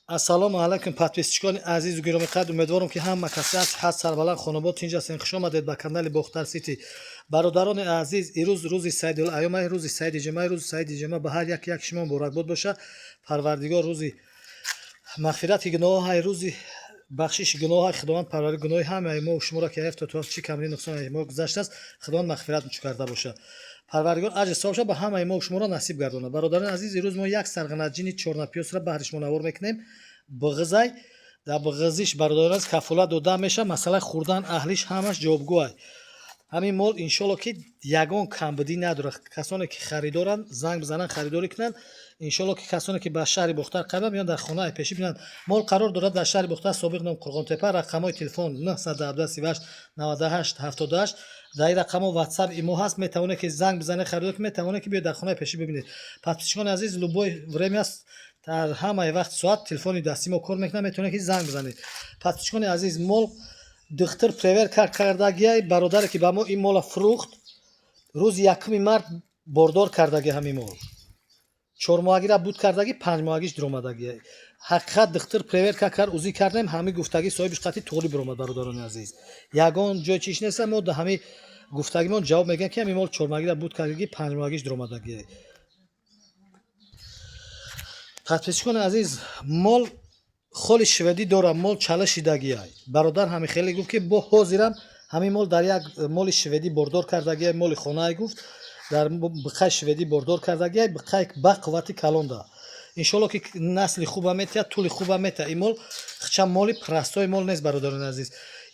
Ассалому алайкум, подписчикони азизу гиромиқадр. Умедворам, ки ҳама касе аст ҳаст, сарбаланд, хонобод, тинҷ ҳастем. Хуш омадед ба канали Бохтар Сити. Бародарони азиз, ирӯз рӯзи саидул айёма, рӯзи саиди ҷумъа. Рӯзи саиди ҷумъа ба ҳар як шумо муборакбод бошад. Парвардигор рӯзи мағфирати гуноҳҳай, рӯзи бахшиши гуноҳҳай. Худованд парвари гуноҳи ҳамаи мо шуморо, ки ҳафта то чӣ камри нуқсон мо гузаштааст, Худованд мағфират карда бошад. Парвардигор аҷр савоб шавад, ба ҳамаи мо шуморо насиб гардонад. Бародарони азиз, ирӯз мо як сарғанаҷини чорнапиёсро баҳри шумо навор мекунем. Бағизай дар бағизиш, бародарон азиз, кафолат дода мешавад. Масъалаи хӯрдан, аҳлиш, ҳамаш ҷавобгӯ. Ҳамин мол, иншолло, ки ягон камбудӣ надорад. Касоне ки харидоранд, занг бизананд, харидорӣ кунанд. Иншолло, ки касоне ки ба шаҳри Бохтар қариб меоянд, дар хонаи пешӣ бинанд. Мол қарор дорад дар шаҳри Бохтар, собиқ ном Қурғонтепа. Рақамҳои телефон 917 38 98 78. Дар ин рақамҳо Ватсап, Имо ҳаст. Метавонед, ки занг бизанед, харидор, метавонед, ки биёед, дар хонаи пешӣ бибинед. Подписчикони азиз, любое время, дар ҳамаи вақти соат телефони дастии мо кор мекунад, метавонед, ки занг бизанед. Подписчикони азиз, мол духтур проверка кардагиай. Бародаре ки ба мо ин мола фурӯхт, рӯзи 1 март бордор кардаги. Ҳамин мол чормоҳагира буд кардагӣ, панҷмоҳагиш дуромадагӣ. Ҳақиқат, духтур проверка кард, УЗИ кардем, ҳамин гуфтагӣ соҳибиш қатъи туғрӣ биромад. Бародарони азиз, ягон ҷой чиш неста. Мо ҳамин гуфтагимон ҷавоб мегӯям, ки ҳамин мол чормоҳагира буд кардагӣ, панҷмоҳагиш дуромадагӣ. Подписчикони азиз, мол холи шведӣ дорад, мол чала шидагиай. Бародар ҳамин хеле гуфт, ки бо ҳозирам ҳамин мол дар як моли шведӣ бордор кардагиай. Моли хонаай, гуфт, дар биқай шведӣ бордор кардагиай, биқай ба қуввати калон да. Иншолло, ки насли хуба метиҳад, тӯли хуба метиҳад. Ин мол хча моли простой мол нест, бародарони азиз.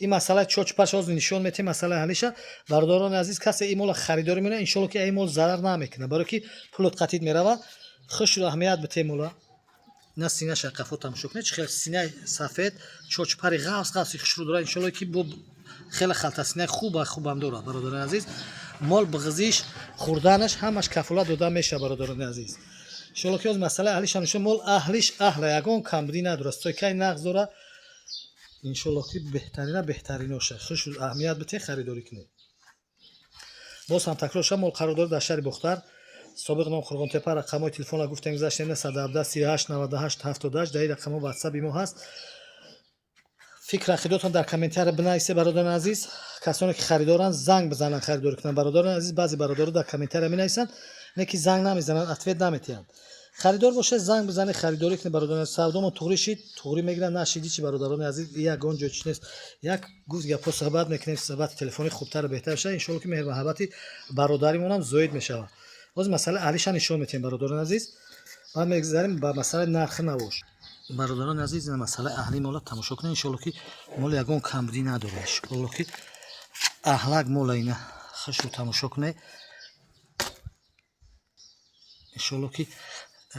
Ин масъалаи чочпаш ҳозир нишон метиҳем, масъалаи ҳалиша. Бародарони азиз, касе ин мола харидорӣ мекунад, иншолло, ки ин мол зарар намекунад, барое ки пулот қатид меравад. Хушрӯ, аҳамият битем мола. На синаша қафо тамошо кунед, чӣ хел синаи сафед, чочпари ғафс ғафси хушрӯ дорад. Иншолло, ки бо хеле халтасинаи хуба хубам дорад. Бародарони азиз, мол бағизиш, хӯрданаш, ҳамаш кафолат дода мешавад. Бародарони азиз, иншолло, ки ҳозир масъалаи аҳлиш ҳам нишон. Мол аҳлиш аҳла, ягон камбудӣ надорад, стойкаи нағз дорад. Иншолло, ки беҳтарина беҳтариноша. Хуш, аҳамият битед, харидорӣ кунед. Боз ҳам такрор шавад, мол қарор дорад дар шаҳри Бохтар, собиқ ном Қурғонтепа. Рақамҳои телефонро гуфтем, гузаштем: 917 38 98 78. Дар ин рақамҳо Ватсаби мо ҳаст. Фикр ақидотон дар комментария бинависед. Бародарони азиз, касоне ки харидоранд, занг бизананд, харидорӣ кунанд. Бародарони азиз, баъзе бародаро дар комментария менависанд, не ки занг намезананд, ответ наметиҳанд. Харидор бошед, занг бизанед, харидорӣ кунед. Бародарони, савдомон туғрӣ шид, туғрӣ мегиранд, нашиди чи? Бародарони азиз, ягон ҷой чи нест. Як гуфт гапҳо суҳбат мекунем, суҳбати телефонӣ хубтару беҳтар мешавад. Иншолло, ки меҳру муҳаббати бародаримонам зоид мешавад. Ҳозир масъалаи аҳлиша нишон метиҳем, бародарони азиз, баъд мегузарем ба масъалаи нархи навош. Бародарони азиз, ин масъалаи аҳли мола тамошо кунед. Иншолло, ки мол ягон камбудӣ надорад. Иншолло, ки аҳлак мола. Ина хушрӯ тамошо кунед. Иншолло, ки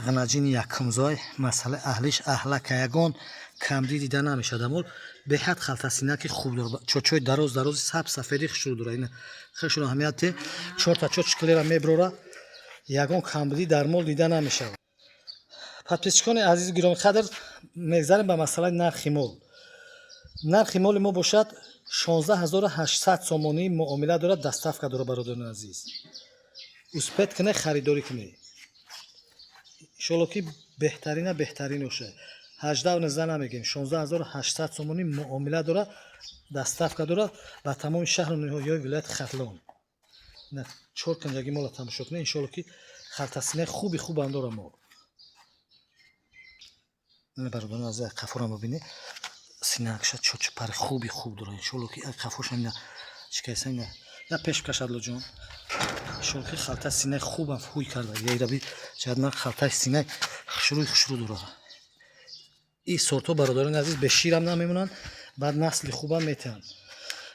ғанаҷини якумзой. Масъалаи аҳлиш аҳлака, ягон камбудӣ дида намешавад. Мол беҳад халтасинаки хуб дорад, чочои дароз дарози саб сафеди хушрӯ дорад. Ина хушрӯ, аҳамияте, чорта чоч клера меброра, ягон камбудӣ дар мол дида намешавад. Подписчикони азизу гиромиқадр, мегзарем ба масъалаи нархи мол. Нархи моли мо бошад 16 800 сомонӣ. Муомила дорад, доставка дорад. Бародарони азиз, успеть кунед, харидорӣ кунед. Иншолло, ки беҳтарина беҳтарин бошад. Ҳаждаҳ, нуздаҳ намегӯем, 16 800 сомонӣ. Муомила дорад, доставка дорад ба тамоми шаҳру ноҳияҳои вилояти Хатлон. Чор канҷаги мола тамошо кунед. Иншолло, ки халтасинаи хуби хубам дорад мол. Бародарон азиз, қафорам бибинед, синакша чочпари хуби хуб дорад. Иншолло, ки қафоша ина чикайса, ина я пеш кашад, лоҷон. Иншолло, ки халта синаи хубам ҳуй карда яйраби ҷадман. Халтаи синаи хушрӯи хушрӯ дорад. Ин сортҳо, бародарони азиз, беширам намемонанд, баъд насли хубам метиҳанд.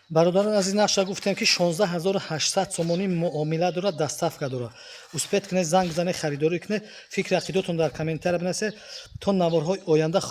Бародарони азиз, нархша гуфтем, ки 16 800 сомонӣ. Муомила дорад, доставка дорад. Успеть кунед, занг бизанед, харидорӣ кунед. Фикри ақидотон дар комментария бинависед. То наворҳои оянда.